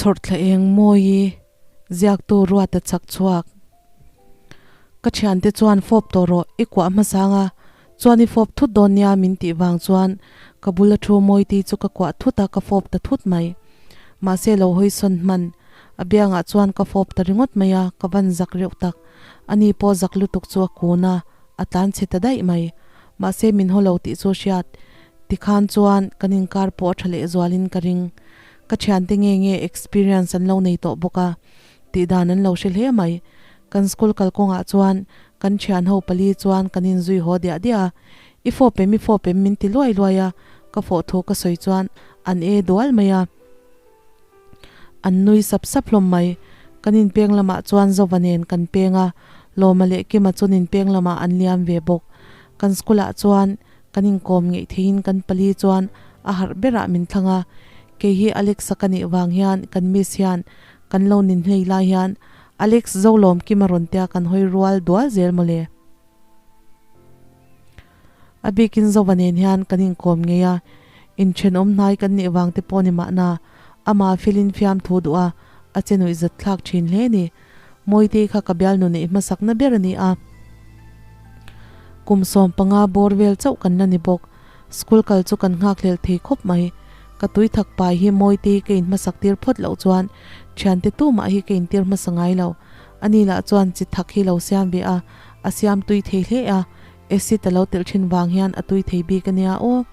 Chhawrhthla eng mawi ziaktu ruat a chak chhuak. Ka thiante chuan fawp tawh rawh, i kuah hmasang a, chuan i fawp thut dawn nia min tih vang chuan ka bul a thu Mawiti chu ka kuah thut a, ka fawp ta thut mai. Mahse lo hawi sawn hman, a biangah chuan ka fawp ta ringawt mai a, ka van zak reuh tak. Ani pawh zak lutuk chu a kun a, a tlan chhe ta daih mai. Mahse min haw lo tih chu hriat tikhan chuan kan inkar pawh a tha lehzualin ka ring. Ka thiante nge nge experience an lo nei tawh bawk a, tih dan an lo hre hle mai. Kan school kalkawngah chuan kan thian ho pali chuan kan inzui haw diah diah a, I fawp em, i fawp em min ti luai luai a, ka fawh thu ka sawi chuan an e dual mai a. An nui sap sap hlawm mai. Kan inpeng lamah chuan Zova nen kan peng a, Lawma leh Kima chuan inpeng lamah an liam ve bawk. Kan school ah chuan kan inkawm ngeih theiin kan pali chuan a harh berah min thlang a. Kei hi Alex-a ka nih vang hian kan miss hian kan lo nin hlei lai hian Alex Zolawm Kima rawn tia kan hawi rual dual zel mawle. A bikin Zova nen hian kan inkawm ngei a, inthenawm hnai kan nih vang te pawh ni mahna, amah filin fiam thu duh a, a che nuih zat thlak thin hle ni. Mawitei kha ka bialnu neih hmasakna ber a ni a. Kum 15 bawr vel chauh kan la ni bawk. School kal chu kan nghakhlel thei khawp mai. Ka tui thak pai hi Mawitei ka inhmasak tir phawt loh chuan thiante tumah hi ka intir hmasa ngai lo. Ani lah chuan chi thak hi lo siam ve a, a siam tui thei hle a, acid a lo telh thin vang hian a tui thei bik a nia aw.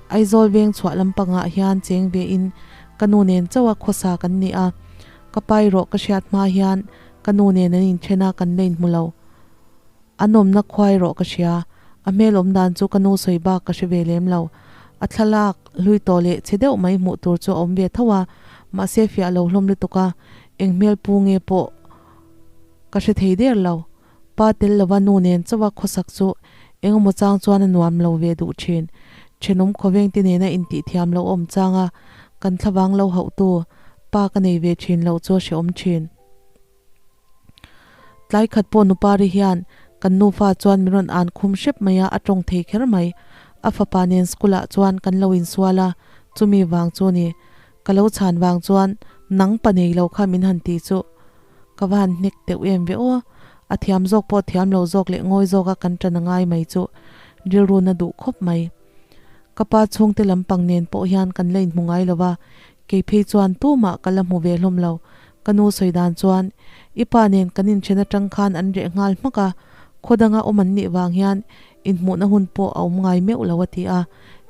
Aizawl veng chhuah lampangah hian cheng ve in ka nu nen chauh a khawsa kan ni a, ka pai rawh ka hriat hma hian ka nu nen an inthen a kan la inhmu lo. A nawmna khuai rawh ka hria, a hmel awm dan chu ka nu sawi bak ka hre ve lem lo. A thlalak hlui tawh leh chhe deuh mai hmuh tur chu a awm ve tho a, mahse fiah lo hlawm lutuk a, eng hmel pu nge pawh ka hre thei der lo. Pa tel lova nu nen chauha khawsak chu engemaw chang chuan a nuam lo ve duh thin. Thenawm khawvengte nena intihthiam lo awm changa kan thlavang lo hauhtu pa ka nei ve thin lo chu a hrehawm thin. Tlai khat pawh nupari hian kan nufa chuan min rawn an khum hrep mai a, a tawng thei kher mai. A fapa nen school ah chuan kan lo insual a, chumi vang chu ni. Ka lo chhan vang chuan nang pa nei lo kha min han ti chu ka va han hnek teuh em ve aw. A thiam zawk pawh thiam lo zawk leh ngawi zawk a kan tan a ngai mai chu rilru na duh khawp mai. Ka pa chhungte lampang nen pawh hian kan la inhmu ngai lo va, kei phei chuan tumah ka la hmu ve hlawm lo. Ka nu sawi dan chuan i pa nen kan inthen atang khan an reh nghal hmak a, khaw danga awm an nih vang hian inhmuhna hun pawh a awm ngai meuh lo a ti a.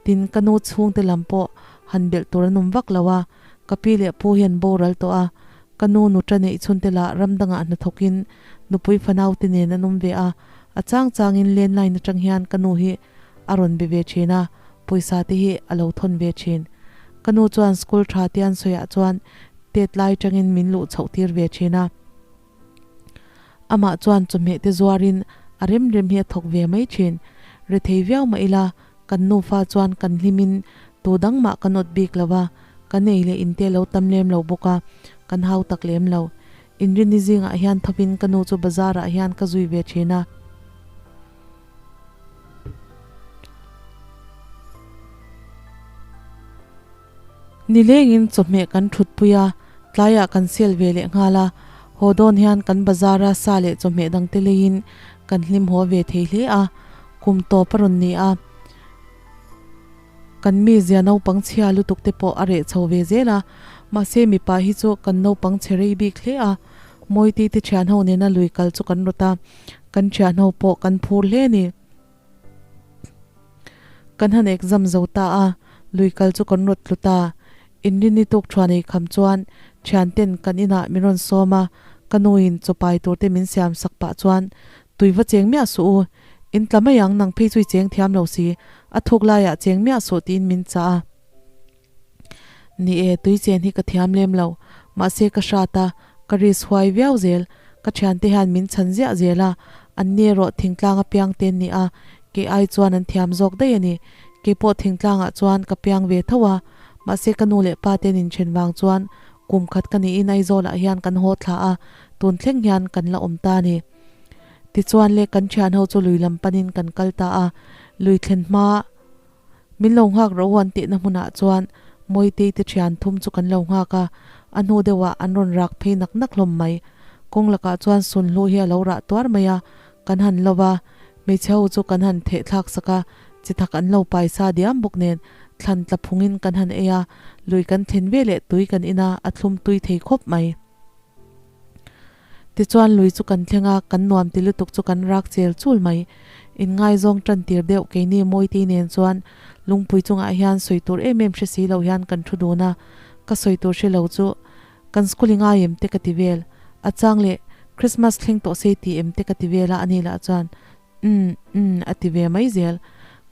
Tin, ka nu chhungte lam pawh han belh tur an awm vak lo a, ka pi leh pu hian boral tawh a, ka nu nuṭa neih chhunte lah ram dangah hnathawkin nupui fanaute nen an awm ve a, a chang changin landline atang hian ka nu hi a rawn be ve thin a, pawisa te hi a lo thawn ve thin. Ka nu chuan school tha te an sawiah chuan tet lai tangin min luh chhoh tir ve thin a. Amah chuan chawhmeh te zuarin a rem rem hi a thawk ve mai thin. Rethei viau mah ila kan nufa chuan kan hlimin tu dang mah kan awt bik lo va, kan ei leh inte lo tam lem lo bawk a, kan hau tak lem lo. Inrinni zingah hian thawpin ka nu chu bazar ah hian ka zui ve thin a. Nilengin chawhmeh kan thutpui a, tlaiah kan sel ve leh nghal a, haw dawn hian kan bazar a sa leh chawhmeh dangte leiin kan hlim haw ve thei hle a, kum tawp a rawn ni a, kan mizia naupang chhia lutuk te pawh a reh chho ve zel a, mahse mipa hi chu kan naupang chhe rei bik hle a, Mawiti te thian ho nena lui kal chu kan rawt a, kan thian ho pawh kan phur hle a ni. Kan han exam zo ta a, lui kal chu kan rawt tlu ta. Inrinni tuk thuan ei kham chuan thian ten kan inah min rawn sawm a, ka nuin chaw pai tur te min siam sak pah chuan tui va cheng miah suh u, in tla mai ang nang phei chu i cheng thiam lo si, a thuk laiah cheng miah suh tiin min chah a. Ni e, tui chen hi ka thiam lem lo, mahse ka hrat a, ka risk huai viau zel, ka thiante hian min chhan ziah zel a, an ni erawh thingtlang a piang te an ni a, kei ai chuan an thiam zawk daih a ni, kei pawh thingtlangah chuan ka piang ve tho a, mahse ka nu leh pa te an inthen vang chuan kum khat ka niin Aizawlah hian kan haw thla a, tun thleng hian kan la awm ta a ni. Tichuan le kan thianho chu lui lam panin kan kal ta a, lui thlen hma. Min lo nghak rawh u an tihna hmunah chuan Mawitei te thian thum chu kan lo nghak a. A hnu deuhah an rawn rak phei nak nak hlawm mai. Kawng lakah chuan sunhlu hi a lo rah tuar mai a, kan han lo va, hmeichhe ho chu kan han theh thlak sak a, chi thak an lo pai sa diam bawk nen thlan tla phungin kan han ei a, lui kan thlen ve leh tui kan in a, a thlum tui thei khawp mai. Tichuan lui chu kan thleng a, kan nuam ti lutuk chu kan rak chel chul mai. Inngaizawng tan tir deuh keini Mawitei nen chuan lungpui chungah hian sawi tur em em hre si lo hian kan thu dun a, ka sawi tur hre lo chu kan school i ngai em te ka ti vel. A chang leh Christmas thleng tawh se ti em te ka ti vel a, ani lah chuan Umm umm a ti ve mai zel.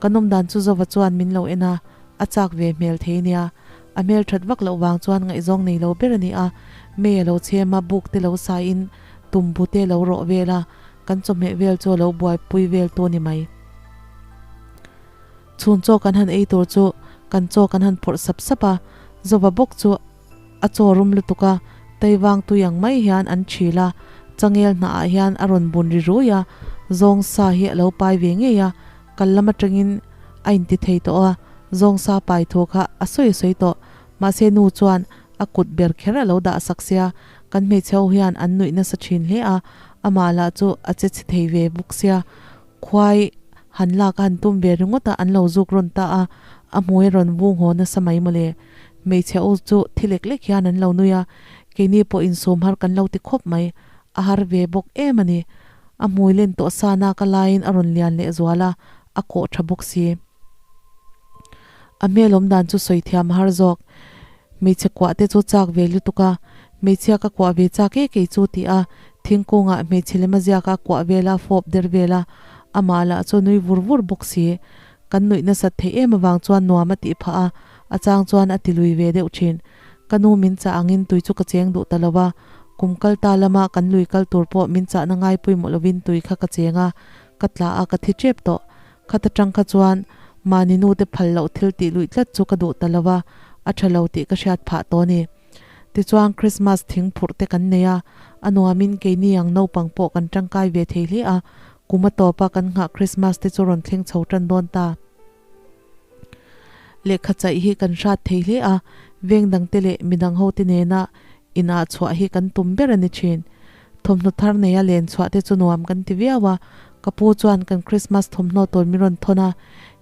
Ka nawm dan chu Zova chuan min lo en a, a chak ve hmel thei nia. A hmel that vak loh vang chuan ngaihzawng nei lo ber a ni a, mei a lo chhem a, buk te lo sai in tumbu te lo rawh vel a, kan chawhmeh vel chu a lo buaipui vel tu ni mai. Chhun chaw kan han ei tur chu kan chaw kan han phawrh sap sap a, Zova bawk chu a chaw rum lutuk a, Taivang tui ang mai hian an thil a, changel hnah ah hian a rawn bun ri rui a, zawng sa hi a lo pai ve ngei a, kal lam atangin a inti thei tawh a, zawng sa pai thu kha a sawi a sawi tawh, mahse nu chuan a kut ber kher a lo dah sak sia, kan hmeichhe ho hian an nuih nasa thin hle a, amah lah chu a che chhe thei ve bawk sia, khuai han lak a han tum ve ringawt a, an lo zuk rawn ta a, a hmui a rawn vung haw nasa mai mawle. Hmeichhe u chu thi lek lek hian an lo nui a, keini pawh insum har kan lo ti khawp mai, a har ve bawk em a ni. A hmui len tawh sa nak a laiin a rawn lian leh zual a, a kawh tha bawk si. A hmel awm dan chu sawi thiam a har zawk. Hmeichhe kuah te chu chak ve lutuk a, hmeichhia ka kuah ve chak e kei chu ti a, thingkungah hmeichhe lema ziaka kuah vel a, fawp der vel a, amah lah chu nui vur vur bawk si. Kan nuih nasat theih em avang chuan nuam a tih phah a, a chang chuan a ti lui ve deuh thin. Ka nu min chah angin tui chu ka cheng duh ta lo va, kum kal ta lama kan lui kal tur pawh min chahna ngai pawimawh lovin tui kha ka cheng a, ka tla a ka thi tep tawh. Khata tang kha chuan mahni nu te phal loh thil tih luih tlat chu ka duh ta lo va, a tha lo tih ka hriat phah tawh a ni. Tichuan Christmas thing phurh te kan nei a, a nuamin keini ang naupang pawh kan tangkai ve thei hle a, kum a tawp a kan nghah Christmas te chu rawn thleng chho tan dawn ta. Lehkha chaih hi kan hrat thei hle a, veng dang te leh midang ho te nena inah chhuah hi kan tum ber a ni thin. Thawmhnaw thar neia len chhuah te chu nuam kan ti viau a, ka pu chuan kan Christmas thawmhnaw tur min rawn thawn a,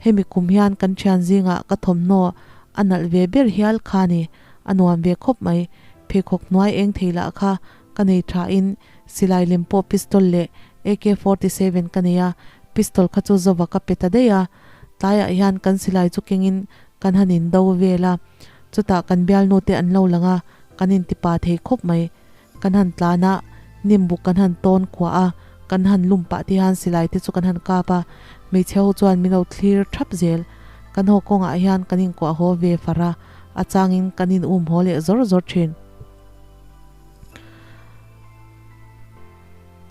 hemi kum hian kan thian zingah ka thawmhnaw a nalh ve ber hial kha ni, a nuam ve khawp mai. Pheikhawk hnuai eng thei lah kha ka nei thain silai lem pawh pistol leh AK 47 ka nei a, pistol kha chu zova ka pe ta daih a, tlaiah hian kan silai chu kengin kan han in do vel a, chutah kan bialnu te an lo lang a, kan intipa thei khawp mai. Kan han tlan a, nimbuk kan han tawn khuah a, kan han lum pah te hian silai te chu kan han kap a, hmeichhe ho chuan min lo thlir thap zel. Kan haw kawngah hian kan inkuah haw ve far a, a changin kan in um haw leh zawr zawr thin.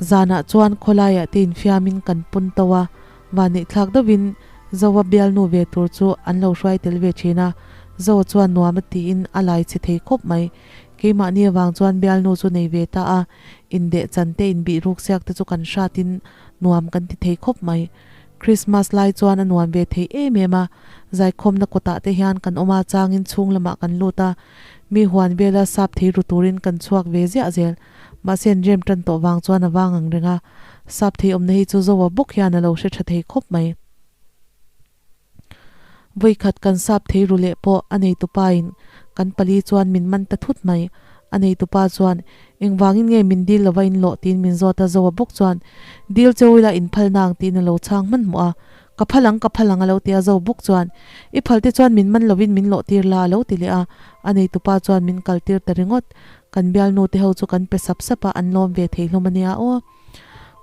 Zanah chuan khawlaiah te infiamin kan pun to a, vanneihthlak deuhin Zoa bialnu ve tur chu an lo hruai tel ve thin a, Zoa chuan nuam a tiin a lai chhe thei khawp mai. Keimahni avang chuan bialnu chu nei ve ta a, indeh chan te inbih ruk siak te chu kan hratin nuam kan ti thei khawp mai. Christmas lai chuan a nuam ve thei em em a, zaikhawmna kawtah te hian kan awm a changin chhung lamah kan lut a, mi huan vela sap thei ru turin kan chhuak ve ziah zel. Mahse an rem tan tawh vang chuan a vang ang reng a, sap thei awmna hi chu Zoa bawk hian a lo hre tha thei khawp mai. Vawikhat kan sap thei ru leh pawh a neitupa in kan pali chuan min man ta thut mai. A neitupa chuan, Engvangin nge min dil lova in lawh tiin min zawt a, Zoa bawk chuan, Dil che ula in phal nang tiin a lo chhang hmanhmawh a. Ka phal ang, ka phal ang a lo ti a, Zoa bawk chuan, I phal te chuan min man lovin min lawh tir la a lo ti leh a. A neitupa chuan min kal tir ta ringawt. Kan bialnu te ho chu kan pe sap sap a, an lawm ve thei hlawm a nia aw.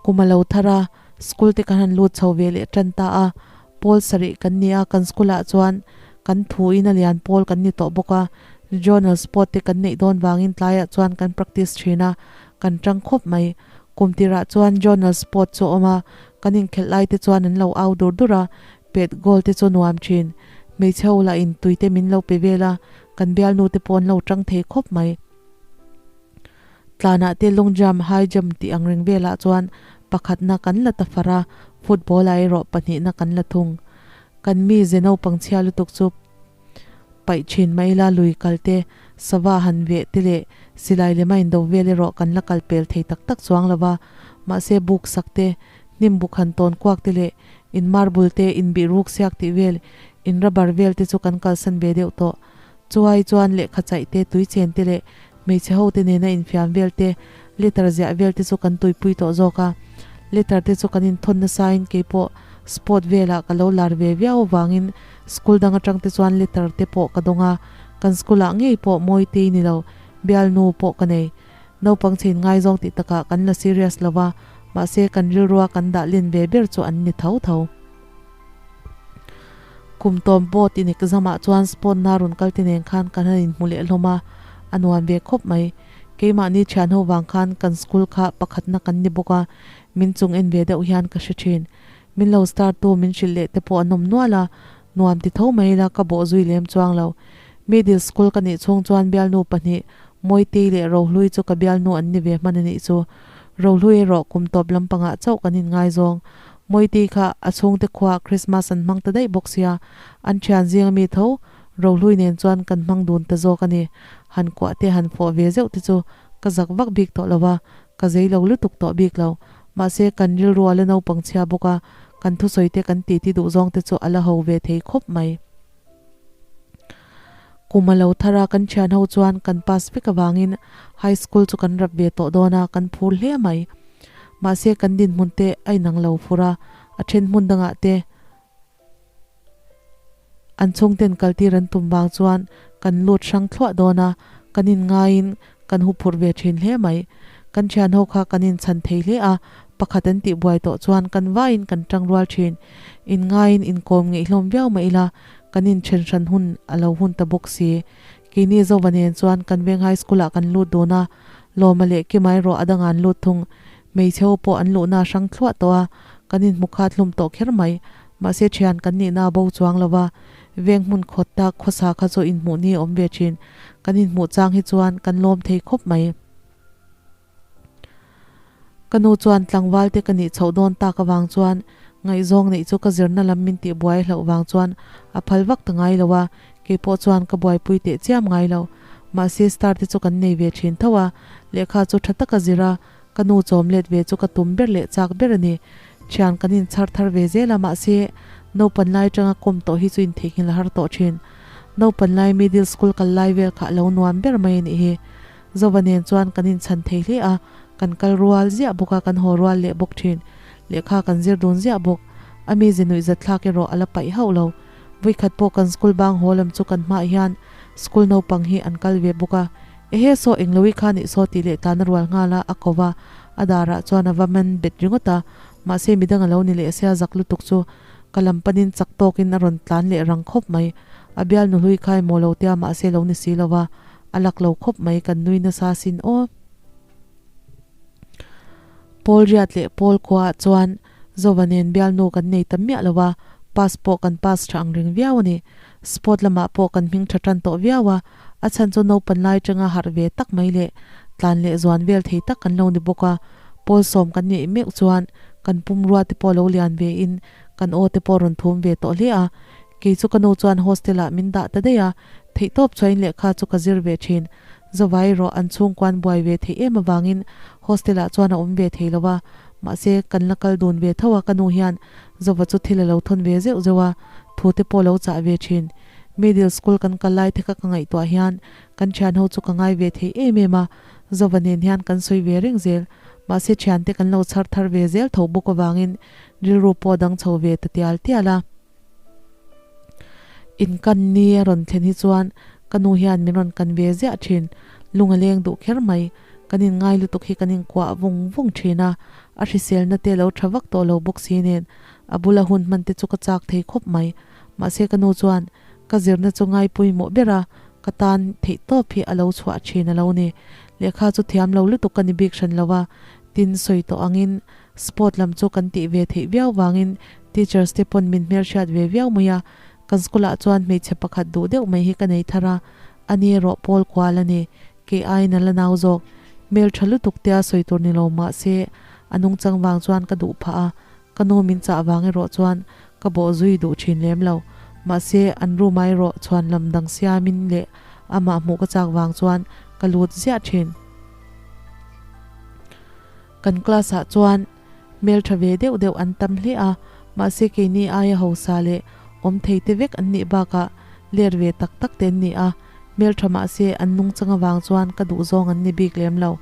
Kum a lo thar a, school te kan han lut chho ve leh tan ta a, pawl sarih kan ni a, kan school ah chuan kan thu in a lian pawl kan ni tawh bawk a, regional sport te kan neih dawn vangin tlaiah chuan kan practice thin a, kan tang khawp mai. Kum tirah chuan journal sport chu a awm a, kan inkhelh lai te chuan an lo au dur dur a, pet goal te chu nuam thin. Hmeichhe ho lah in tui te min lo pe vel a, kan bialnu te pawh an lo tang thei khawp mai. Tlanah te long jump, high jump tih ang reng velah chuan pakhatna kan la ta far a, football ah erawh pahnihna kan la thung. Kan mi ze naupang chhia lutuk chu paih thin mai ila lui kal te, Sava han veh te leh silai lema indo vel erawh kan la kal pel thei tak tak chuang lo va, mahse buk sak te, hnim buk han tawn kuak te leh in marble te in bih ruk siak tih vel, in rubber vel te chu kan kalsan ve deuh tawh. Chuai chuan lehkha chaih te, tui chen te leh hmeichhe ho te nena infiam vel te, letter ziah vel te chu kan tuipui tawh zawk a. Letter te chu kan inthawn nasain keipawh sport velah ka lo lar ve viau avangin school dang atang te chuan letter te pawh ka dawng a, kan school ah ngei pawh Mawitei ni lo, bialnu pawh ka nei. Naupang chhe inngaizawng tih takah kan la serious lo va, mahse kan rilrua kan dah len ve ber chu an ni tho tho. Kum tawm board in exam ah chuan sport na rawn kal te nen khan kan han inhmu leh hlawm a, a nuam ve khawp mai. Keimahni thian ho vang khan kan school kha pakhatna kan ni bawk a, min chung en ve deuh hian ka hre thin. Min lo star tu min hrilh leh te pawh an awm nual a, nuam ti tho mai ila ka bawh zui lem chuang lo. Middle school ka nih chhung chuan bialnu pahnih Mawitei leh Rohlui chu ka bialnu an ni ve hman a nih chu. Rohlui erawh kum tawp lampangah chauh kan inngaizawng. Mawitei kha a chhungte khuaah Christmas an hmang ta daih bawk sia, an thian zing ami tho Rohlui nen chuan kan hmang dun ta zawk a ni. Han kuah te han fawh ve zeuh te chu ka zak vak bik tawh lo va, ka zei lo lutuk tawh bik lo. Mahse kan rilru a la naupang chhia bawk a, kan thusawi te kan titi duh zawng te chu a la ho ve thei khawp mai. Kum a lo thar a, kan thian ho chuan kan pass vek avangin high school chu kan rap ve tawh dawn a, kan phur hle mai. Mahse kan dinhmun te a inang lo fur a, a then hmun dangah te an chhungten kaltir an tum vang chuan kan lut hrang thluah dawn a, kan inngaiin kan hu phurh ve thin hle mai. Kan thian ho kha kan inchhan thei hle a, pakhat an tih buai tawh chuan kan vaiin kan tang rual thin. Inngaiin inkawm ngeih hlawm viau mah ila, kan inthen hran hun a lo hun ta bawk si. Keini Zova nen chuan kan veng high school ah kan lut dun a, Lawma leh Kimai rawh a danga an lut thung. Hmeichhe ho pawh an luhna a hrang thluah tawh a, kan inhmu khat hlum tawh kher mai. Mahse thian kan nihna a bo chuang lo va, veng hmun khawt tak khawsa kha chu inhmuh ni a awm ve thin. Kan inhmuh chang hi chuan kan lawm thei khawp mai. Ka nu chuan tlangval te ka nih chhoh dawn tak avang chuan ngaihzawng neih chu ka zirna lam min tih buai hlauh vang chuan a phal vak ta ngai lo a, keipawh chuan ka buaipui teh chiam ngai lo. Mahse star te chu kan nei ve thin tho a, lehkha chu tha taka zir a, ka nu chawm let ve chu ka tum ber leh chak ber a ni. Thian kan inchhar thar ve zel a, mahse naupan lai atanga kawm tawh hi chu intheihnghilh a har tawh thin. Naupan lai middle school kal lai vel kha a lo nuam ber mai a nih hi. Zova nen chuan kan inchhan thei hle a, kan kal rual ziah bawk a, kan haw rual leh bawk thin. Lehkha kan zir dun ziah bawk. A mi ze nuih zat thlak erawh a la paih hauh lo. Vawikhat pawh kan school bang haw lam chu kan hmaah hian school naupang hi an kal ve bawk a. Ehe saw englo i kha nih saw tih leh tlan a rual nghal a, a ko va, a darah chuan a va man bet ringawt a, mahse midang a lo ni leh sia zak lutuk chu ka lam panin chak tawkin a rawn tlan leh rang khawp mai. A bial nuhlui kha emaw lo tia mahse lo ni si lo va, a lak lo khawp mai kan nui nasa sin aw. Paul riat leh Paul khuaah chuan Zova nen bialnu kan nei ta miah lo a, pass pawh kan pass tha ang reng viau a ni. Sport lamah pawh kan hming tha tan tawh viau a, a chhan chu naupan lai atanga harh ve tak mai leh tlan leh zuan vel thei tak kan lo ni bawk a. Pawl sawm kan neih meuh chuan kan pumrua te pawh lo lian ve in kan aw te pawh rawn thum ve tawh hle a. Kei chu ka nu chuan hostel ah min dah ta daih a, theihtawp chuain lehkha chu ka zir ve thin. Zova erawh an chhungkuan buai ve theih em avangin hostel ah chuan a awm ve thei lo a, mahse kan la kal dun ve tho a ka nu hian Zova chu thil a lo thawn ve zeuh zeuh a, thu te pawh lo chah ve thin. Middle school kan kal lai te kha ka ngaihtuah hian kan thian ho chu ka ngai ve thei em em a, Zova nen hian kan sawi ve reng zel, mahse thian te kan lo chhar thar ve zel tho bawk avangin rilru pawh a dang chho ve ta tial tial a. In kan ni a rawn thlen hi chuan ka nu hian min rawn kan ve ziah thin, lung a leng duh kher mai. Kan in ngai lutuk hi kan inkuah vung vung thin a, a hriselna te lo tha vak tawh lo bawk si nen a bula hun hman te chu ka chak thei khawp mai. Mahse ka nu chuan ka zirna chu ngai pawimawh ber a, ka tan theih tawp hi a lo chhuah thin a lo ni. Lehkha chu thiam lo lutuk ka ni bik hran lo a, tin sawi tawh angin Sport lam chu kan tih ve theih viau vangin teachers te pawn min hmelhriat ve viau mai a, kan school ah chuan hmeichhe pakhat duh deuh mai hi ka nei thar a, ani erawh pawl kual a ni, kei aiin a la nau zawk. Hmel tha lutuk tia sawi tur ni lo mah se a nungchang vang chuan ka duh phah a, ka nu min chah vang erawh chuan ka bawh zui duh thin lem lo. Mahse an room ah erawh chhuan lam dang siamin leh amah hmuh ka chak vang chuan ka lut ziah thin. Kan class ah chuan hmeltha ve deuh deuh an tam hle a, mahse keini aia hausa leh awm thei te vek an nih bakah let ve tak tak te an ni a, hmeltha mahse an nungchang avang chuan ka duh zawng an ni bik lem lo.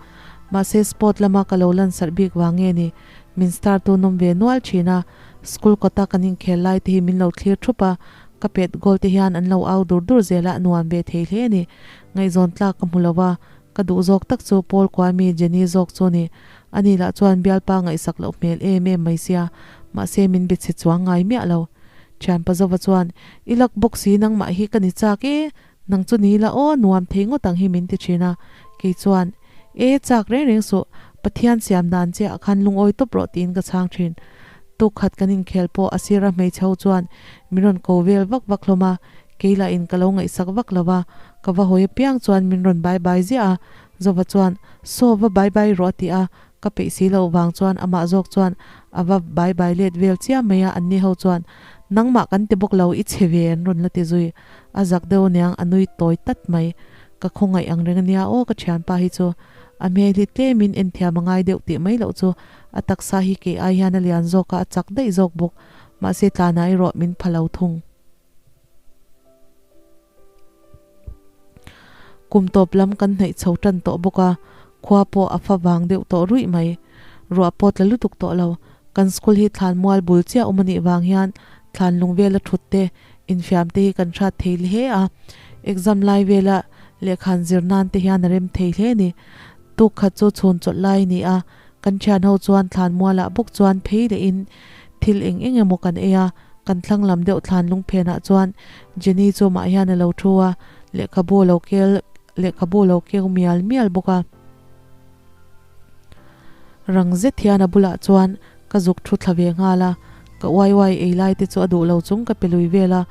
Mahse sport lama ka lo lansarh bik vang nge ni, min star tu nawm ve nual thin a, school kawta kan inkhel lai te hi min lo thlir thup a, ka pet goal te hian an lo au dur dur zel a, nuam ve thei hle a ni. Ngaihzawn tlak ka hmu lo a, Ka duh zawk tak chu Paul Kwame Jenny zawk chu ni. Ani lah chuan bialpa ngaihsak loh hmel em em mai sia, mahse min be chhe chuang ngai miah lo. Thianpa Zova chuan, I luck bawk si nangmah hi ka ni chak e, nang chu ni la aw, nuam thei ngawt ang hi min ti thin a. Kei chuan, E, chak reng reng suh, Pathian siam dan che ah khan lungawi tawp rawh tiin ka chhang thin. Tuk khat kan inkhel pawh a sira hmeichhe ho chuan min rawn ko vel vak vak hlawm a, Kei lah in ka lo ngaihsak vak lo a, ka va hawi apiang chuan min rawn bai bai ziah a, Zova chuan, Saw va bai bai rawh a ti a, ka peih si loh vang chuan amah zawk chuan a va bai bai let vel chiam mai a, anni ho chuan, Nangmah kan ti bawk lo, i chhe ve an rawn la ti zui. A zak deuh aniang a nui tawi tat mai. Ka khawngaih ang reng ania aw ka thianpa hi chu. A hmel hi tlemin enthiam a ngai deuh tih mai loh chu a taksa hi kei ai hian a lian zawk a, a chak daih zawk bawk. Mahse tlanah erawh min pha lo thung. Kum tawp lam kan hnaih chho tan tawh bawk a, khua pawh a fa vang deuh tawh ruih mai. Ruah pawh tla lutuk tawh lo. Kan school hi thlan mual bul chiah awm a nih vang hian thlan lung vela thut te, infiam te hi kan hrat thei hle a. Exam lai vela lehkhan zir nan te hian a rem thei hle a ni. Tuk khat chu chhun chawlh lai a ni a, kan thian ho chuan thlan mualah bawk chuan phei lehin thil eng eng emaw kan ei a. Kan thlang lam deuh thlan lungphenah chuan Jenny chu mah hian a lo thu a, lehkhabu a lo kel lehkhabu a lo keu mial mial bawk a. Rang zet hian a bulah chuan ka zuk thu thla ve nghal a, ka uai uai ei lai te chu a duh lo chung ka pe lui vel a,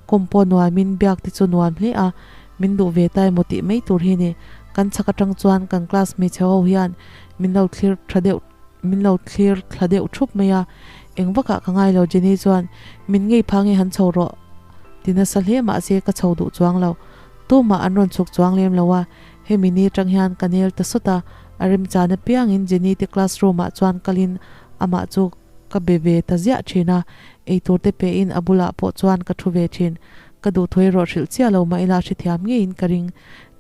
kawm pawh nuamin biak te chu nuam hle a, min duh ve ta emaw tih mai tur hi ni. Kan chhak atang chuan kan class hmeichhe ho hian min lo thlir tha deuh. Min lo thlir thla deuh thup mai a, eng vakah ka ngai lo Jenny chuan min ngei pha nge han chho rawh ti nasa hle mahse ka chho duh chuang lo. Tumah an rawn chhuk chuang lem lo a, hemi ni atang hian ka nel ta sawt a, a remchan apiangin Jenny te classroom ah chuan kalin amah chu ka be ve ta ziah thin a, eitur te pein a bulah pawh chuan ka thu ve thin. Ka duhthawi rawh hrilh chiah lo mah ila hrethiam ngeiin ka ring.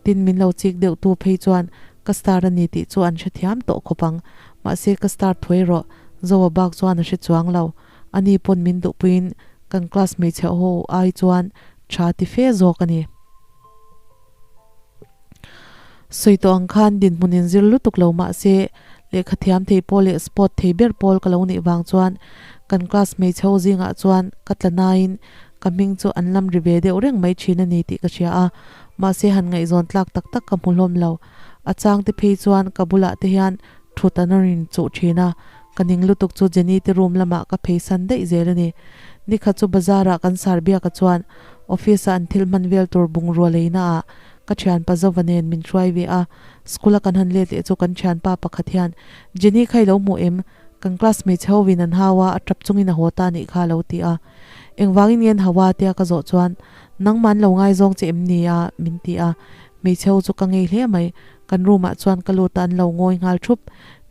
Tin, min lo chik deuh tu phei chuan ka star a ni tih chu an hrethiam tawh khawp ang. Mahse ka star thuai rawh, Zoa bak chuan a hre chuang lo. Ani pawn min duhpuiin kan class hmeichhe ho ai chuan tha ti fe zawk a ni. Sawi tawh ang khan dinhmun in zir lutuk lo mahse lehkha thiam thei pawl leh sport thei ber pawl ka lo nih vang chuan kan class hmeichhe ho zingah chuan ka tla nain ka hming chu an lam ri ve deuh reng mai thin a ni tih ka hria a. Mahse han ngaihzawn tlak tak tak ka hmu hlawm lo. A chang te phei chuan ka bulah te hian thut an rawn inchuh thin a, ka ning lutuk chu Jenny te room lamah ka phei san daih zel a ni. Nikhat chu bazar ah kan sar biak a chuan office a an thil hman vel tur bungrua leina ah ka thianpa Zova nen min hruai ve a, school a kan han let leh chu kan thianpa pakhat hian Jenny kha i lo hmu em? Kan class hmeichhe ho vin an hau a, a tap chungin a haw ta anih kha a lo ti a. Engvangin nge an hau a? tia ka zawh chuan Nangmah an lo ngaizawng che em ni a? min ti a. Hmeichhe ho chu ka ngei hle mai. Kan room ah chuan ka lut a an lo ngawi nghal thup.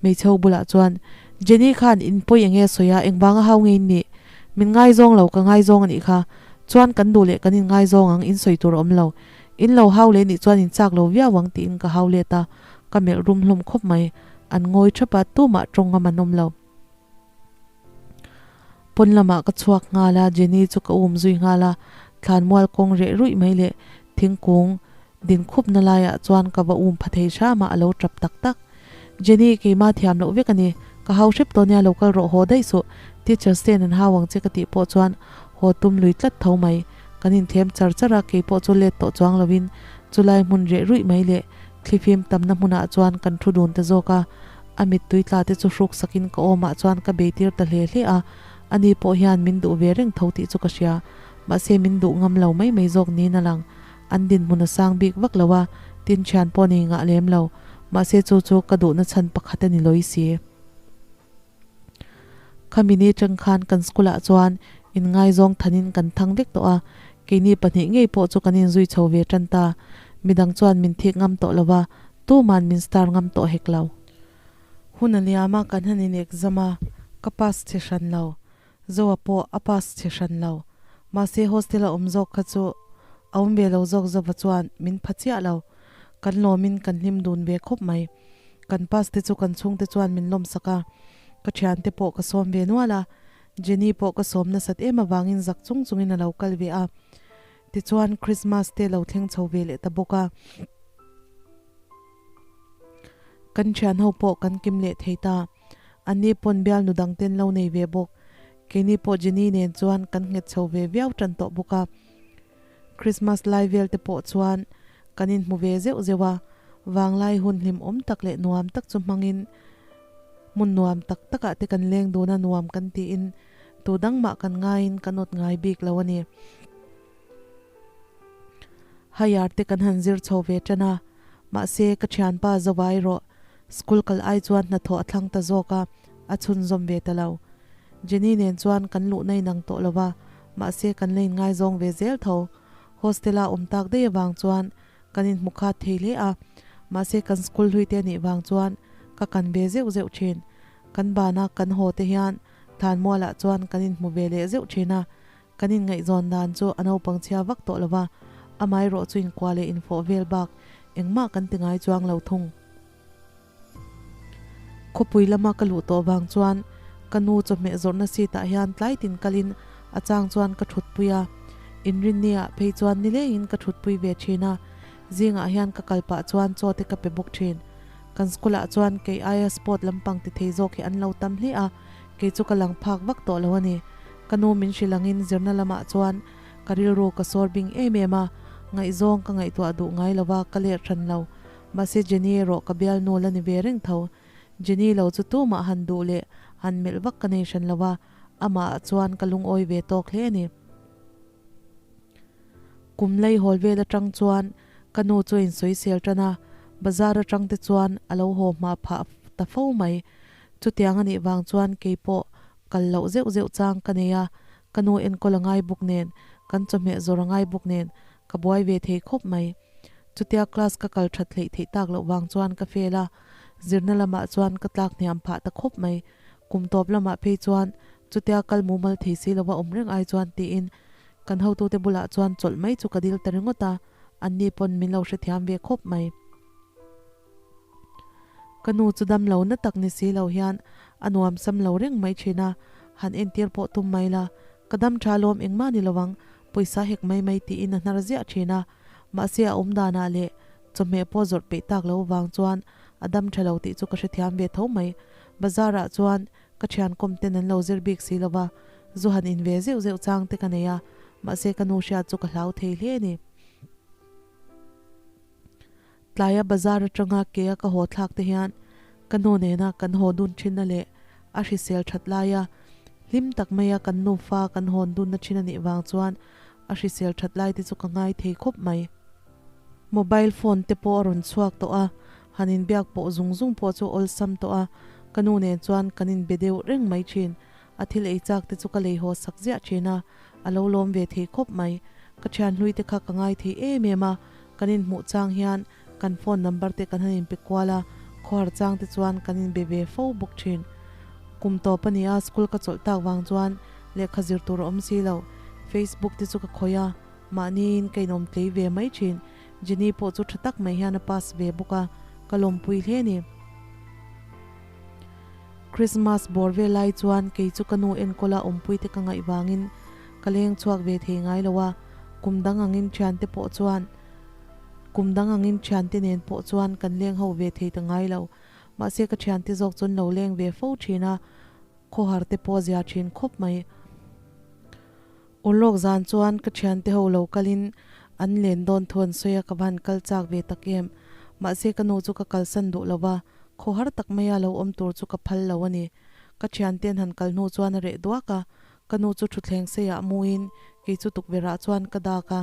Hmeichhe ho bulah chuan, Jenny khan in pawi enge a sawi a, engvanga hau nge in nih? Min ngaizawng lo, ka ngaizawng a nih kha. Chuan kan duh leh kan in ngaizawng ang, in sawi tur a awm lo. In lo hau leh nih chuan in chak lo viau ang tiin ka hau let a. Ka melh rum hlawm khawp mai. An ngawi thap a, tumah tawng ngam an awm lo. Pawn lamah ka chhuak nghal a, Jenny chu ka um zui nghal a, thlanmual kawng reh ruih mai leh thingkung din khupna laiah chuan ka va um pha thei hram a, a lo tap tak tak. Jenny, keimah thiam loh vek a ni, ka hau hrep tawh nia lo kal rawh haw daih suh, teachers ten an hau ang che ka tih pawh chuan haw tum lui tlat tho mai. Kan inthlem char char a, keipawh chu let tawh chuang lovin chulai hmun reh ruih mai leh thlifim tamna hmunah chuan kan thu dun ta zawk a. A mittui tla te chu hruk sakin ka awmah chuan ka beitir ta hle hle a, ani pawh hian min duh ve reng tho tih chu ka hria. Mahse min duh ngam lo mai mai zawk niin a lang. An dinhmun a sang bik vak lo a, tin thian pawh nei ngah lem lo. Mahse chu chu ka duhna chhan pakhat a ni lawi si. Khami ni tang khan kan school ah chuan inngaizawng thanin kan thang vek tawh a, keini pahnih ngei pawh chu kan inzui chho ve tan ta. Midang chuan min thik ngam tawh lo va, tuman min star ngam tawh hek lo. Hun a liam a, kan han in exam a, ka pass chhe hran lo. Zoa pawh a pass chhe hran lo. Mahse hostel a awm zawk kha chu a awm ve lo zawk Zova chuan min pha chiah lo. Kan lawmin kan hlim dun ve khawp mai. Kan pass te chu kan chhungte chuan min lawmsak a, ka thiante pawh ka sawm ve nual a. Jenny pawh ka sawm nasat em avangin zak chung chungin a lo kal ve a. Tichuan Christmas te lo thleng chho ve leh ta bawk a. Kan thian ho pawh kan kim leh thei ta. Anni pawn bial nu dang ten lo nei ve bawk. Keini pawh Jenny nen chuan kan nghet chho ve viau tan tawh bawk a. Christmas lai vel te pawh chuan kan inhmu ve zeuh zeuh a. Vanglai hun hlimawm tak leh nuam tak chu hmangin hmun nuam tak takah te kan leng dun a nuam kan tiin tu dang mah kan ngaiin kan awt ngai bik lo a ni. Higher te kan han zir chho ve tan a, mahse ka thianpa Zovai erawh school kal ai chuan hnathawh a thlang ta zawk a, a chhunzawm ve ta lo. Jenny nen chuan kan luhna inang tawh lo va, mahse kan la inngaizawng ve zel tho. Hostel-a awm tak daih avang chuan Kan inhmu khat thei hle a, mahse kan school hlui te nih vang chuan ka kan ve zeuh zeuh thin. Kan bana kan haw te hian Thanmualah chuan kan inhmu ve leh zeuh thin a, kan inngaihzawn dan chu a naupang chhia vak tawh lo va, amaherawh chu inkuah leh infawh vel bak engmah kan ti ngai chuang lo thung. Khawpui lama ka luh tawh vang chuan ka nu chawhmeh zawrhna seat ah hian tlai tin kalin a chang chuan ka thutpui a, inrinni ah phei chuan nilengin ka thutpui ve thin a, zingah hian ka kal pah chuan chaw te ka pe bawk thin. Kan school ah chuan kei aia sport lampang ti thei zawk hi an lo tam hle a, kei chu ka lang phak vak tawh lo a ni. Ka nu min hrilh angin zirna lamah chuan ka rilru ka sawr bing em em a, ngaihzawng ka ngaihtuah duh ngai lo va, ka let hran lo. Mahse Jenny erawh ka bialnu la ni ve reng tho. Jenny lo chu tumah han duh leh han melh vak ka nei hran lo a, amah ah chuan ka lungawi ve tawk hle a ni. Kum lei hawl vel atang chuan ka nu chu a insawisel tan a, bazar atang te chuan a lo haw hma phah ta fo mai. Chutiang a nih vang chuan keipawh kal loh zeuh zeuh chang ka nei a, ka nu enkawl a ngai bawk nen, kan chawhmeh zawr a ngai bawk nen ka buai ve thei khawp mai. Chutia class ka kal that hleih theih tak loh vang chuan ka fail a, zirna lamah chuan ka tlak hniam phah ta khawp mai. Kum tawp lamah phei chuan chutia kal mumal thei si lova awm reng ai chuan tiin kan hotute bulah chuan chawlh mai chu ka dil ta ringawt a, anni pawn min lo hrethiam ve khawp mai. Ka nu chu dam lo na tak ni si lo hian a nuam sam lo reng mai thin a, han entir pawh tum mai la, ka dam tha lawm engmah ni lo ang, pawisa hek mai mai tiin a hnar ziah thin a, mahse a awm danah leh chawhmeh pawh zawrh peih tak lo vang chuan a dam tha lo tih chu ka hrethiam ve tho mai. Bazar ah chuan ka thian kawm ten an lo zir bik si lo va, zu han in ve zeuh zeuh chang te ka nei a, mahse ka nu hriat chu ka hlau thei hle a ni. Tlaia bazar atanga ke a ka haw thlak te hian ka nu nena kan haw dun thinna leh a hrisel that laia hlim tak maia kan nufa kan hawn dunna thin a nih vang chuan a hrisel that lai te chu ka ngai thei khawp mai. Mobile phone te pawh a rawn chhuak tawh a, han inbiak pawh zung zung pawh chu awlsam tawh a, ka nu nen chuan kan inbe deuh reng mai thin. A thil ei chak te chu ka lei haw sak ziah thin a, a lo lawm ve thei khawp mai. Ka thian hlui te kha ka ngai thei em em a, kan inhmuh chang hian kan phone number te kan han inpe kual a, khawhar chang te chuan kan inbe ve fo bawk thin. Kum tawp a ni a, school ka chawlh tak vang chuan lehkha zir tur a awm si lo. Facebook te chu ka khawih a, mahniin ka inawm tlei ve mai thin. Jenny pawh chu tha tak mai hian a pass ve bawk a, ka lawmpui hle a ni. Christmas bawr ve lai chuan kei chu ka nu enkawl a awmpui te ka ngaih vangin ka leng chhuak ve thei ngai lo a, kum dang angin thiante pawh chuan kum dang angin thiante nen pawh chuan kan leng ho ve thei ta ngai lo. Mahse ka thiante zawk chuan lo leng ve fo thin a, khawhar te pawh a zia thin khawp mai. Ulawk zan chuan ka thiante ho lo kalin an len dawn thu an sawi a, ka va han kal chak ve tak em. Mahse ka nu chu ka kalsan duh lo va, khawhar tak maia lo awm tur chu ka phal lo a ni. Ka thiante an han kal hnu chuan a reh duak a, ka nu chu thutthleng seiah muin kei chu tukverhah chuan ka dak a.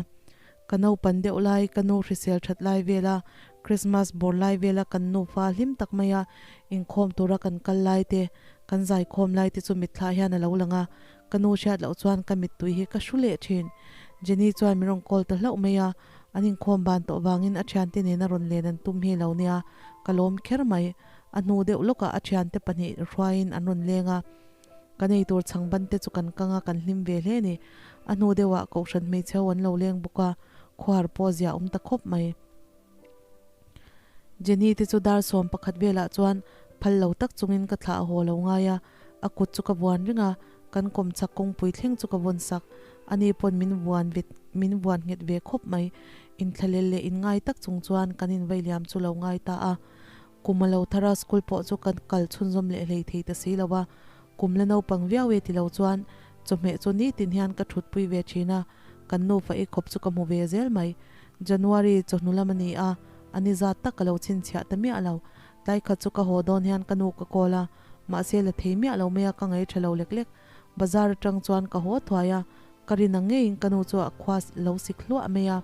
Ka naupan deuh lai, ka nu hrisel that lai vela Christmas bawr lai vela kan nufa hlim tak maia inkhawm tura kan kal lai te, kan zaikhawm lai te chu mitthlah hian a lo lang a, Ka nu hriat loh chuan ka mittui hi ka hru leh thin. Jenny chuan min rawn call ta hlauh mai a. An inkhawm ban tawh vangin a thiante nena rawn len an tum hi lo nia, ka lawm kher mai. A hnu deuh lawkah a thiante pahnih hruaiin an rawn leng a, kan ei tur chhang ban te chu kan kang a, kan hlim ve hle a ni. A hnu deuhah Kohhran hmeichhe ho an lo leng bawk a, khuar pawh zia awm ta khawp mai. Jenny te chu dar 11 velah chuan phal lo tak chungin ka thlah haw lo ngai a, a kut chu ka vuan ring a, kan kawm chak kawngpui thleng chu ka vawn sak. Ani pawn min vuan vet min vuan nghet ve khawp mai. Inthlahlel leh inngai tak chung chuan kan invei liam chu lo ngai ta a. Kum a lo thar a, school pawh chu kan kal chhunzawm leh hlei thei ta si lo a, kum la naupang viau e ti lo chuan chawhmeh chu nitin hian ka thutpui ve thin a, kan nufa i khawp chu ka hmu ve zel mai. January chawhnu lam a ni a, a ni zat tak ka lo chhinchhiah ta miah lo. Tlai khat chu ka haw dawn hian ka nu ka call a, mahse la thei miah lo mai a, ka ngaih tha lo lek lek. Bazar atang chuan ka haw thuai a, ka rin ang ngeiin ka nu chu a khua lo sik hluah mai a,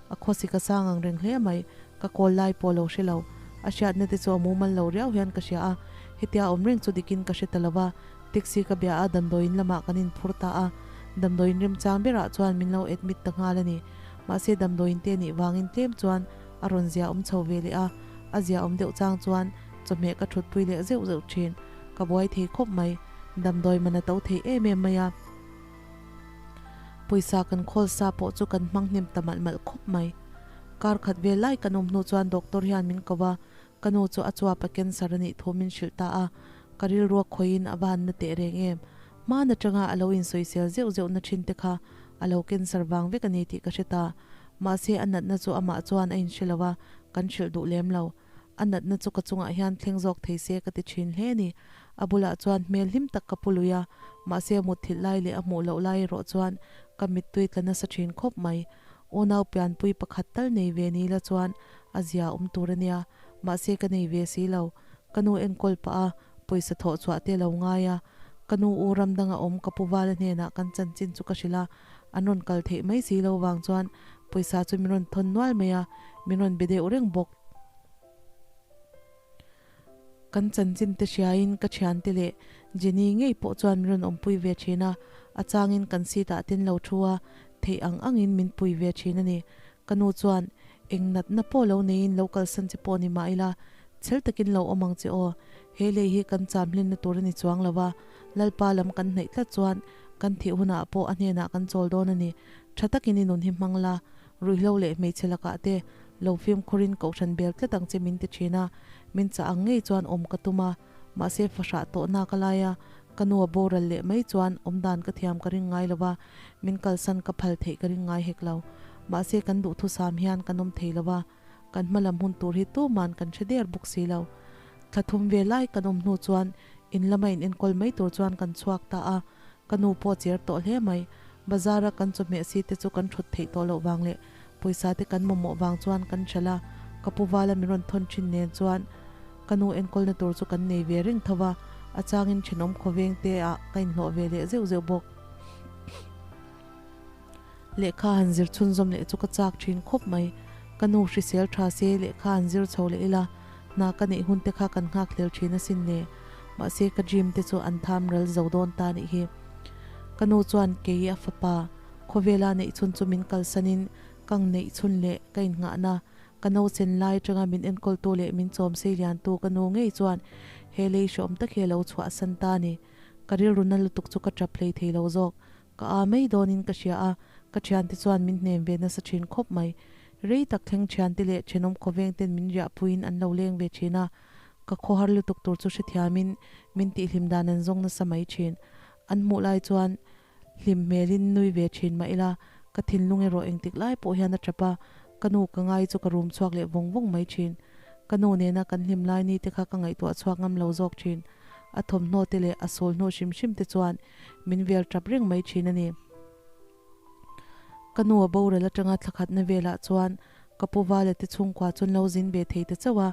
a khaw sik a sang ang reng hle mai, ka call lai pawh lo hre lo. A hriatna te chu a mumal lo riau hian ka hria a, hetia awm reng chu dikin ka hre ta lo va, taxi ka bia a, damdawiin lamah kan inphur ta a, damdawiin remchang berah chuan min lo admit ta nghal a ni. Mahse damdawiin te nih vangin tlem chuan a rawn zia awm chho ve leh a, a zia awm deuh chang chuan chawhmeh ka thutpui leh zeuh zeuh thin. Ka buai thei khawp mai, damdawi man a to thei em em mai a. Pawisa kan khawl sa pawh chu kan hmang hnem ta malh malh khawp mai. Kar khat vel lai kan awm hnu chuan doctor hian min ko a, ka nu chu a chuap a cancer a nih thu min hrilh ta a, ka rilru a khawiin a va han na teh reng em. Hman atanga a lo insawisel zeuh zeuh na thin te kha a lo cancer vang vek a ni tih ka hre ta. Mahse a natna chu amah chuan a inhre lo a, kan hrilh duh lem lo. A natna chu ka chungah hian thleng zawk thei se ka ti thin hle a ni. A bulah chuan hmel hlim tak ka pu lui a, mahse a mutthilh lai leh a hmuh loh lai erawh chuan ka mittui tla nasa thin khawp mai. Unau pianpui pakhat tal nei ve ni la chuan a zia awm tur a nia, mahse ka nei ve si lo. Ka nu enkawl pah a, pawisa thawh chhuah te lo ngai a, ka nu u ram danga awm ka pu vala hnenah kan chanchin chu ka hrilh a, an rawn kal theih mai si lo vang chuan pawisa chu min rawn thawn nual mai a, min rawn be deuh reng bawk. Kan chanchin te hriain ka thiante leh Jenny ngei pawh chuan min rawn awmpui ve thin a, a changin kan seat ah ten lo thu a, theih ang angin min pui ve thin a ni. Ka nu chuan, Eng natna pawh lo neiin lo kalsan che pawh ni mah ila, chhel takin lo awm ang che aw. He lei hi kan cham hlinna tur a ni chuang lo a, Lalpa lam kan hnaih tlat chuan kan thih hunah pawh a hnenah kan chawl dawn a ni. Tha takin i nun hi hmang la, ruihhlo leh hmeichhe lakah te lo fimkhurin kohhran bel tlat ang che min ti thin a, min chah ang ngei chuan awm ka tum a, mahse fahrah tawhna ka lai a, ka nu a boral leh mai chuan awmdan ka thiam ka ring ngai lo va, min kalsan ka phal theih ka ring ngai hek lo. Mahse kan duhthusam hian kan awm thei lo va, kan hma lam hun tur hi tuman kan hre der bawk si lo. Thla thum ve lai kan awm hnu chuan in lama in enkawl mai tur chuan kan chhuak ta a, ka nu pawh cher tawh hle mai. Bazar a kan chawhmeh si te chu kan thut theih tawh loh vang leh pawisa te kan mamawh vang chuan kan hralh a, ka pu vala min rawn thawn thin nen chuan ka nu enkawlna tur chu kan nei ve reng tho va, a changin thenawm khawveng te ah ka inhlawh ve leh zeuh zeuh bawk. Lehkha han zir chhunzawm leh chu ka chak thin khawp mai. Ka nu hrisel tha se lehkha han zir chho leh ila, hna ka neih hun te kha kan nghak hlel thin asin le. Mahse ka dream te chu an tham ral zo dawn ta nih hi. Ka nu chuan kei a fapa khawvela neih chhun chu min kalsanin kang neih chhun leh ka innghahna ka nausen lai atanga min enkawltu leh min chawm sei liantu ka nu ngei chuan he lei hreawm tak hi a lo chhuahsan ta a ni. Ka rilru na lutuk chu ka tap hlei thei lo zawk. Ka a mai dawnin ka hria a, ka thiante chuan min hnem ve nasa thin khawp mai. Rei tak thleng thiante leh thenawm khawveng ten min riahpuiin an lo leng ve thin a, ka khawhar lutuk tur chu hrethiamin min tihhlim dan an zawng nasa mai thin. An hmuh lai chuan hlim hmelin nui ve thin mah ila, ka thinlung erawh engtik lai pawh hian a tap a, ka nu ka ngai chu ka rum chhuak leh vawng vawng mai thin. Ka nu nena kan hlim lai ni te kha ka ngaihtuah chhuak ngam lo zawk thin. A thawmhnaw te leh a sawl hnu hrim hrim te chuan min vel tap reng mai thin a ni. Ka nu a boral atanga thla khatna velah chuan ka pu Vala te chhungkua chuan lo zin ve thei ta chauh a,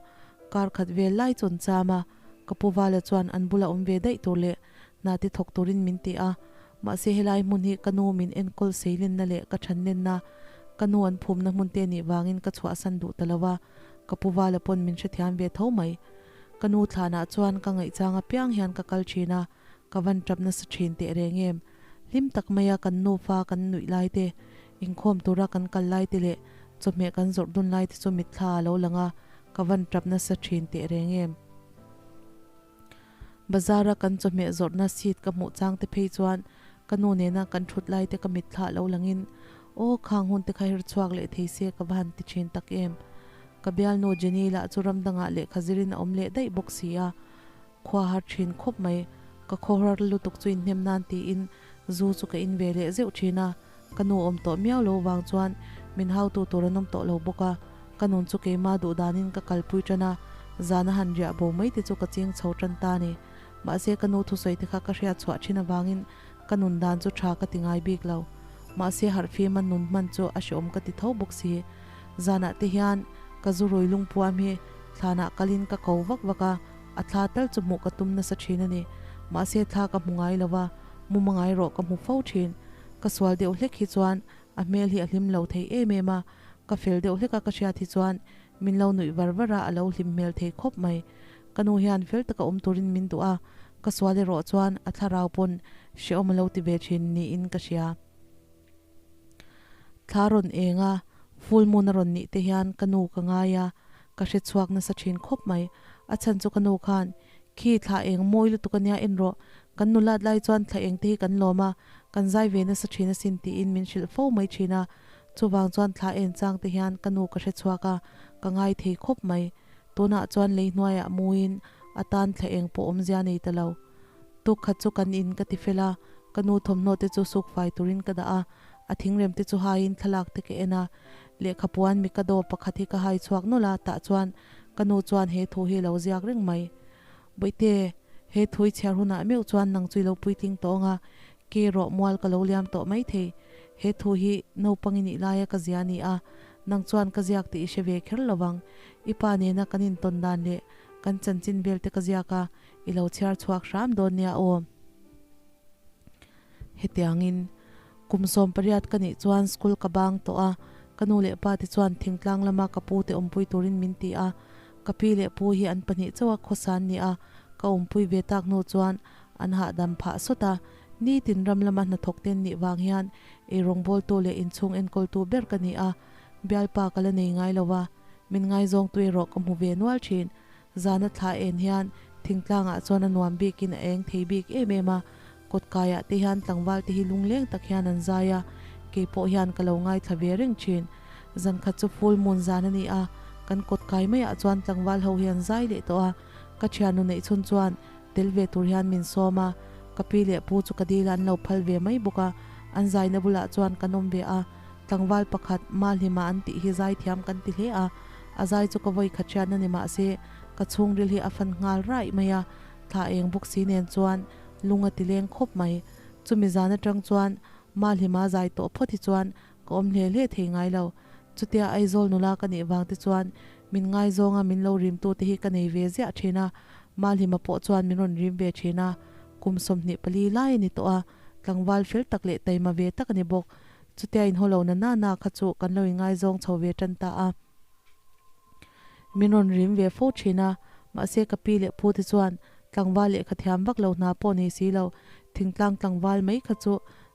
kar khat vel lai chuan cham a, ka pu Vala chuan an bula awm ve daih tur leh hna te thawk turin min ti a, mahse helai hmun hi ka nu min enkawl seilenna leh ka thanlenna, ka nu an phumna hmun te nih vangin ka chhuahsan duh ta lo a, ka pu Vala pawn min hrethiam ve tho mai. Ka nu thlanah chuan ka ngaihchang apiang hian ka kal thin a, ka van tap nasa thin teh reng em. Hlim tak maia kan nufa kan nuih lai te, inkhawm tura kan kal lai te leh Chawhmeh kan zawrh dun lai te chu mitthla a lo lang a, ka van tap nasa thin teh reng em. Bazar a kan chawhmeh zawrhna seat ka hmuh chang te phei chuan ka nu nena kan thut lai te ka mitthla a lo langin aw khang hun te kha her chhuak leh thei se ka va han ti thin tak em. Ka bialnu Jenny lah chu ram dangah lehkha zirin a awm leh daih bawk si a, khua har thin khawp mai. Ka khawhar lutuk chu inhnem nan tiin zu chu ka in ve leh zeuh thin a, ka nu awm tawh miau lo vang chuan min hautu tur an awm tawh lo bawk a, ka nun chu keima duh danin ka kalpui tan a, zana han riah bo mai te chu ka ching chho tan ta a ni. Mahse ka nu thusawi te kha ka hriat chhuah thin avangin ka nun dan chu tha ka ti ngai bik lo. Mahse harhfima nun hman chu a hreawm ka ti tho bawk si. Zanah te hian ka zu rui lungpuam hi thlanah kalin ka ko vak vak a, a thla tal chu hmuh ka tum nasa thin a ni. Mahse thla ka hmu ngai lo va, mu mangai rawh ka hmu fo thin. Ka sual deuh hlek hi chuan a hmel hi a hlim lo thei em em a, ka fel deuh hlek a ka hriat hi chuan min lo nuih var var a, a lo hlim hmel thei khawp mai. Ka nu hian fel taka awm turin min duh a, ka sual erawh chuan a thlarau pawn hrehawm a lo ti ve thin niin ka hria. Thla rawn eng a, full moon a rawn nih te hian ka nu ka ngai a, ka hre chhuak nasa thin khawp mai. A chhan chu ka nu khan, Khi thla eng mawi lutuk ania en rawh, kan nulat lai chuan thla eng te hi kan lawm a, kan zai ve nasa thin asin tiin min hrilh fo mai thin a. Chuvang chuan thla en chang te hian ka nu ka hre chhuak a, ka ngai thei khawp mai. Tunah chuan lei hnuaiah muin a tan thla eng pawh awmzia nei ta lo. Tuk khat chu kan in ka ti fel a, ka nu thawmhnaw te chu suk fai turin ka dah a, a thingrem te chu haiin thlalak te ka en a, lehkha puan mikado pakhat hi ka hai chhuak nawlh a, tah chuan ka nu chuan he thu hi a lo ziak reng mai. Bawihte, he thu i chhiar hunah meuh chuan nang chu i lo puitling tawh ang a, ke rawh mual ka lo liam tawh mai thei. He thu hi naupang i nih laia ka zia a ni a, nang chuan ka ziak tih i hre ve kher lo vang. I pa nena kan intawn dan leh kan chanchin vel te ka ziak a, I lo chhiar chhuak hram dawn nia aw. Hetiangin, kum 18 ka nih chuan school ka bang tawh a, ka nu leh pa te chuan thingtlang lama ka pu te awmpui turin min ti a. Ka pi leh pu hi an pahnih chauha khawsan ni a, ka awmpui ve tak hnu chuan an hahdam phah sawt a. Nitin ram lama hnathawk ten nih vang hian eirawngbawltu leh inchhung enkawltu ber ka ni a, bialpa ka la nei ngai lo a, min ngaizawngtu erawh ka hmu ve nual thin. Zana thla en hian thingtlangah chuan a nuam bikin a eng thei bik em em a, kawtkaiah te hian tlangval te hi lungleng tak hian an zai a, kei pawh hian ka lo ngaithla ve reng thin. Zan khat chu full moon zan a ni a, kan kawtkai maiah chuan tlangval ho hi an zai leh tawh a, ka thiannu neih chhun chuan tel ve tur hian min sawm a, ka pi leh pu chu ka dil a an lo phal ve mai bawk a, an zaina bulah chuan kan awm ve a, tlangval pakhat Mahlima an tih hi zai thiam kan ti hle a, a zai chu ka vawi khat hriatna ni mah se ka chhungril hi a fan nghal raih mai a, thla eng bawk si nen chuan lung a ti leng khawp mai. Chumi zan atang chuan Mahlima zai tawh phawt hi chuan ka awm hle hle thei ngai lo. Chutia Aizawl nula ka nih vang te chuan min ngaizawnga min lo rimtu te hi ka nei ve ziah thin a, Mahlima pawh chuan min rawn rim ve thin a, kum 24 lai a ni tawh a, tlangval fel tak leh taima ve tak a ni bawk. Chutia inhaw lo na na na kha chu kan lo ingaizawng chho ve tan ta a. Min rawn rim ve fo thin a, mahse ka pi leh pu te chuan tlangval lehkha thiam vak lo hna pawh ni si lo, thingtlang tlangval mai kha chu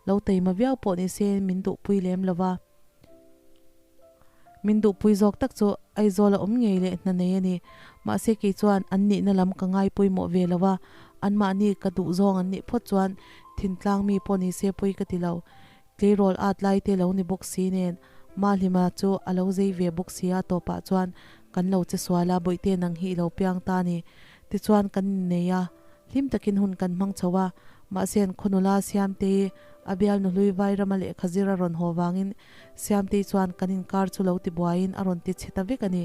lo taima viau pawh ni se min duhpui lem lo va. Min duhpui zawk tak chu Aizawl a awm ngei leh hna nei a ni. Mahse kei chuan an nihna lam ka ngai pawimawh ve lo a, anmahni ka duh zawng an nih phawt chuan thintlang mi pawh ni se pawi ka ti lo. Tleirawl at lai te lo ni bawk si nen Mahlima chu a lo zei ve bawk si a tawpah chuan kan lo che sual a, Bawihte nang hi i lo piang ta a ni. Tichuan kan innei a, hlim takin hun kan hmang chho a, mahse an khawnula Siamtei a bialnu hlui Vairama lehkha zir a rawn haw vangin Siamtei chuan kan inkar chu lo ti buaiin a rawn ti chhe ta vek a ni.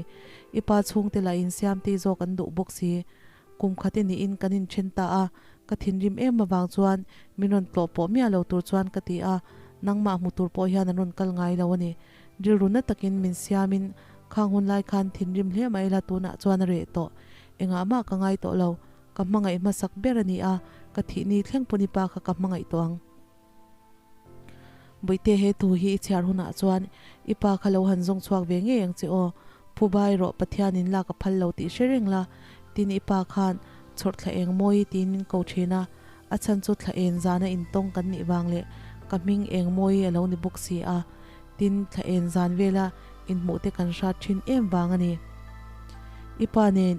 I pa chhungte lahin Siamtei zawk an duh bawk si. Kum khat i niin kan inthen ta a, ka thinrim em avang chuan min rawn tlawh pawh miah lo tur chuan ka ti a, nangmah hmu tur pawh hian an rawn kal ngai lo a ni. Rilru na takin min siamin khang hun lai khan thinrim hle mai la tunah chuan a reh tawh. Engah mah ka ngai tawh lo. Ka hmangaih hmasak ber a ni a, ka thih ni thleng pawh ni pa kha ka hmangaih tawh ang. Bawihte he thu hi i chhiar hunah chuan i pa kha lo han zawng chhuak ve ngei ang che aw. Phu bai rawh Pathian in lak a phal lo tih hre reng la, tin i pa khan chhawrh thla eng mawi tiin min ko thin a, a chhan chu thla en zana intawng kan nih vang leh ka hming eng mawi a lo ni bawk si a. Tin thla en zan vela Inhmuh te kan hrat thin em vang a ni. I pa nen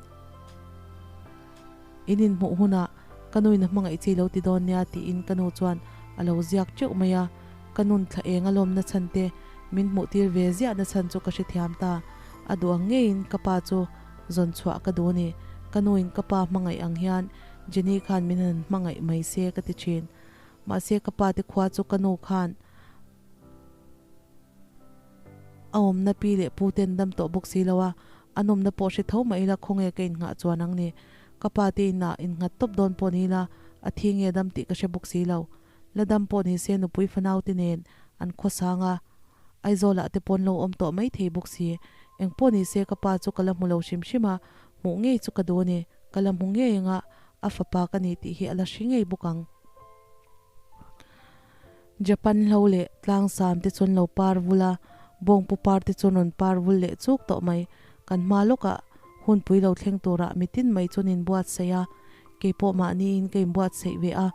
in inhmuh hunah ka nuin a hmangaih chi lo ti dawn nia tiin ka nu chuan a lo ziak teuh mai a. Ka nun thla eng a lawmna chhan te min hmuh tir ve ziahna chhan chu ka hrethiam ta. A duh ang ngeiin ka pa chu zawn chhuah ka duh a ni. Ka nuin ka pa hmangaih ang hian Jenny khan min han hmangaih mai se ka ti thin. Mahse ka pa te khua chu ka nu khan a awmna pi leh pu ten dam tawh bawk si lo a, a nawmna pawh hre tho mah ila khawnge ka innghah chuan ang ni. Ka pa te inah innghat tawp dawn pawh ni ila a thi nge dam tih ka hre bawk si lo. La dam pawh ni se nupui fanau te nen an khawsang a, Aizawlah te pawn lo awm tawh mai thei bawk si. Eng pawh ni se ka pa chu ka la hmu lo hrim hrim a, hmuh ngei chu ka duh a ni. Ka la hmu ngei anga a fapa ka ni tih hi a la hri ngei bawk ang. Japan hlo leh tlangsam te chuan lo par vul a, bawngpu par te chuan rawn par vul leh chuk tawh mai. Kan hma lawkah hunpui lo thleng turah mitin mai chuan inbuatsaih a, keipawh mahniin ka inbuatsaih ve a,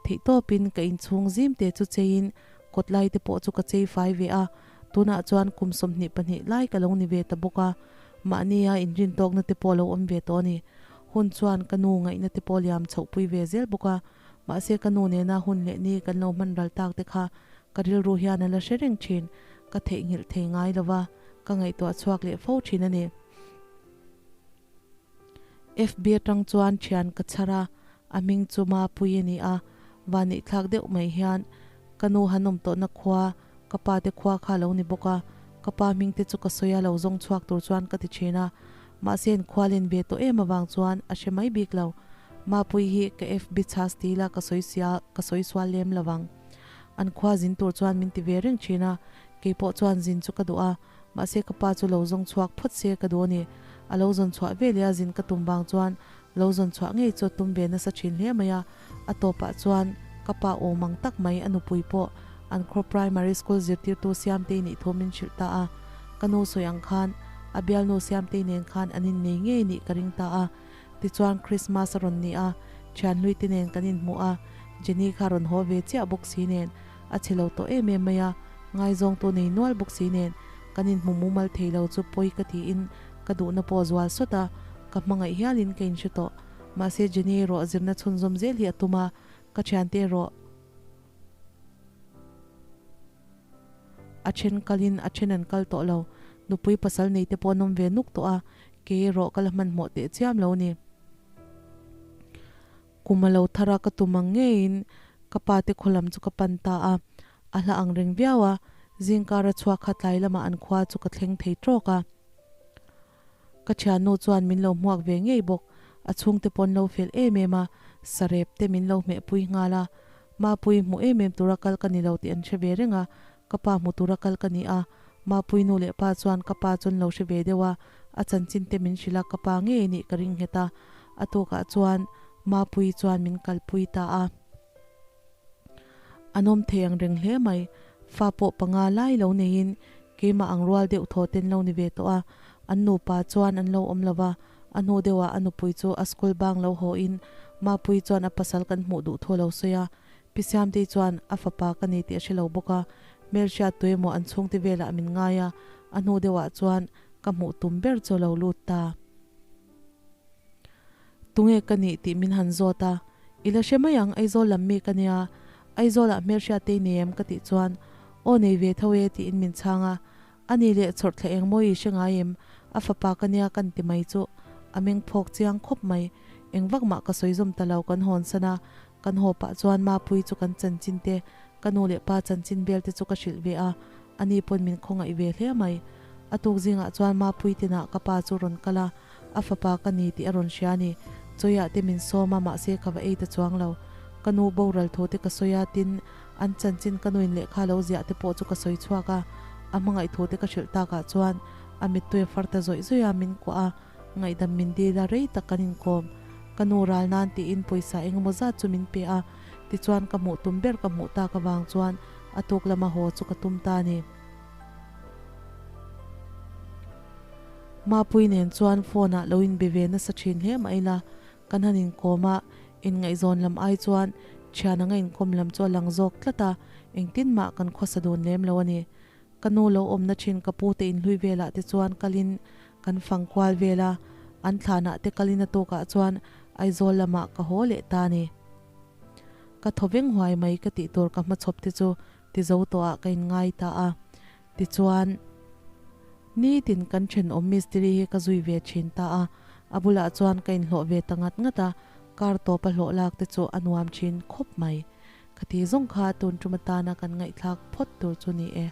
theihtawpin ka inchhung zim te chu cheiin kawt lai te pawh chu ka chei fai ve a, tunah chuan kum 22 lai ka lo ni ve ta bawk a, mahnia inrintawkna te pawh a lo awm ve tawh a ni. Hun chuan ka nu ngaihna te pawh liam chhohpui ve zel bawk a, Mahse ka nu nena hun leh ni kan lo hman ral tak te kha ka rilru hian a la hre reng thin, ka theihnghilh thei ngai lo va, ka ngaihtuah chhuak leh fo thin a ni. FB atang chuan thian ka chhar a, a hming chu Mapui a ni a, vanihthlak deuh mai hian ka nu han awm tawhna khua, ka pa te khua kha a lo ni bawk a, ka pa hming te chu ka sawi a lo zawng chhuak tur chuan ka ti thin a, mahse in khua len ve tawh em avang chuan a hre mai bik lo. Mapui hi ka FB chhas ti ila ka sawi sia ka sawi sual lem lo vang. An khua zin tur chuan min ti ve reng thin a, keipawh chuan zin chu ka duh a, mahse ka pa chu lo zawng chhuak phawt se ka duh a ni. A lo zawn chhuah veleh a zin ka tum vang chuan lo zawn chhuah ngei chu a tum ve nasa thin hle mai a, a tawpah chuan ka pa awm ang tak mai a nupui pawh an khaw primary school zirtirtu Siamtei nih thu min hrilh ta a, ka nu sawi ang khan a bialnu Siamtei nen khan an innei ngei nih ka ring ta a. Tichuan Christmas a rawn ni a, thianhlui te nen kan inhmu a, Jenny kha rawn haw ve chiah bawk si nen a che lo tawh em em mai a, ngaizawngtu nei nual bawk si nen kan inhmu mumal thei lo chu pawi ka tiin ka duhna pawh zual sawt a, ka hmangaih hialin ka inhre tawh. Mahse Jenny erawh zirna chhunzawm zel hi a tum a, ka thiante erawh a then kalin a then an kal tawh lo. Nupui pasal nei te pawh an awm ve nuk tawh a, kei erawh ka la hmanhmawh teh chiam lo ni. Kum a lo thar a, ka tum ang ngeiin ka pa te khaw lam chu ka pan ta a, a hla ang reng viau a, zingkar a chhuak kha tlai lamah an khua chu ka thleng thei tawk a. Ka thiannu chuan min lo hmuak ve ngei bawk, a chhungte pawn lo fel em em a, sarep te min lo hmehpui nghal a, Mapui hmu em em tura kal ka ni lo tih an hre ve reng a, ka pa hmu tura kal ka ni a, Mapui nu leh pa chuan ka pa chuan lo hre ve deuh a, a chanchin te min hrilh a, ka pa ngei nih ka ring nghet a, a tukah chuan Mapui chuan min kalpui ta a. A nawm thei ang reng hle mai, fa pawh panga lai lo neiin keimah ang rual deuh thaw ten lo ni ve tawh a, an nupa chuan an lo awm lo va, a hnu deuhah a nupui chu a school bang lo haw in Mapui chuan a pasal kan hmuh duh thu a lo sawi a, Pi Siamtei chuan a fapa ka ni tih a hre lo bawk a, hmelhriat tuemaw an chhungte velah min ngai a, a hnu deuhah chuan ka hmuh tum ber chu a lo lut ta. Tunge ka nih tih min han zawt a, I la hre mai ang, Aizawl lam mi ka nia, Aizawlah hmelhriat te i nei em ka tih chuan, Aw nei ve tho e tiin min chhang a, A ni leh chawrh thla eng mawi i hre ngai em, a fapa ka nia kan ti mai chu a meng phawk chiang khawp mai, eng vak mah ka sawi zawm ta lo kan hawn san a, kan haw pah chuan Mapui chu kan chanchin te, ka nu leh pa chanchin vel te chu ka hrilh ve a, ani pawn min khawngaih ve hle mai. A tuk zingah chuan Mapui tinah ka pa chu rawn kal a, a fapa ka ni tih a rawn hria a ni. Chawiah te min sawm a, mahse ka va ei ta chuang lo. Ka nu boral thu te ka sawi a, tin, an chanchin ka nuin lehkha lo ziah te pawh chu ka sawi chhuak a, a hmangaih thu te ka hrilh takah chuan a mittui a far ta zawih zawih a, min kuah a, ngaihdam min dil a, rei tak kan inkawm. Ka nu ral nan tiin pawisa eng emaw zat chu min pe a, tichuan ka hmuh tum ber ka hmuh tak avang chuan a tuk lama haw chu ka tum ta a ni. Mapui nen chuan phone ah lo inbe ve nasa thin hle mah ila, kan han inkawm a, inngaihzawn lam ai chuan thian anga inkawm lam chu a lang zawk tlat a, engtin mah kan khawsa dun lem lo a ni. Ka nu lo awmna thin ka pu te inhlui velah te chuan kalin kan fang kual vel a, an thlanah te kalin a tukah chuan Aizawl lamah ka haw leh ta ni. Ka thaw veng huai mai ka tih tur ka hmachhawp te chu ti zo tawhah ka inngai ta a. Tichuan, nitin kan thenawm mistiri hi ka zui ve thin ta a, a bulah chuan ka inhlawh ve ta ngat ngat a, kar tawpa hlawh lak te chu a nuam thin khawp mai. Khati zawng kha tun tum atana kan ngaihthlak phawt tur chu ni e.